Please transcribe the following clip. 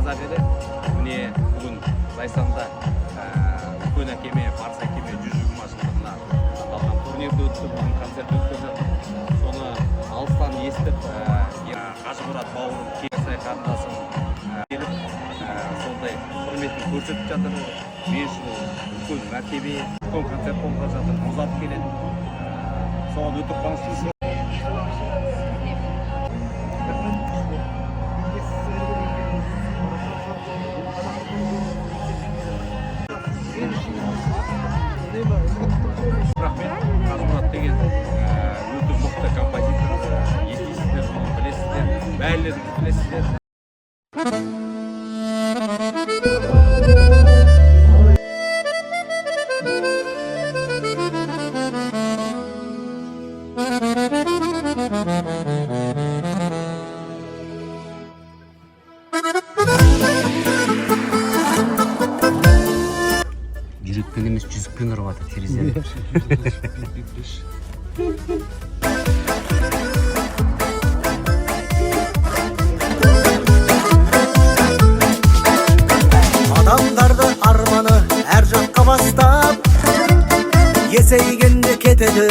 Қазақ елі, міне, бүгін Зайсанда үлкен әкеме, Барыс әкеме 120 жылдығына арналған турнирді өтті, бүгін концерт өткізіп жатыр. Соны алыстан естіп, Қажымұрат бауырым, Кеңсай қарындасым келіп, сондай құрметін көрсетіп жатыр. Мен үшін ол үлкен мәртебе, үлкен концерт болғалы жатыр, ұзатып келеді. Соған өте қуаныштымыз. Рахмет. Қажымұрат деген өте мықты композитор. Естисіздер, оны білесіздер, бәрілеріңіз білесіздер. Жүрекпен емес, жүзікпен ұрып жатыр терезені. Адамдарды арманы әр жаққа бастап, есейгенде кетеді.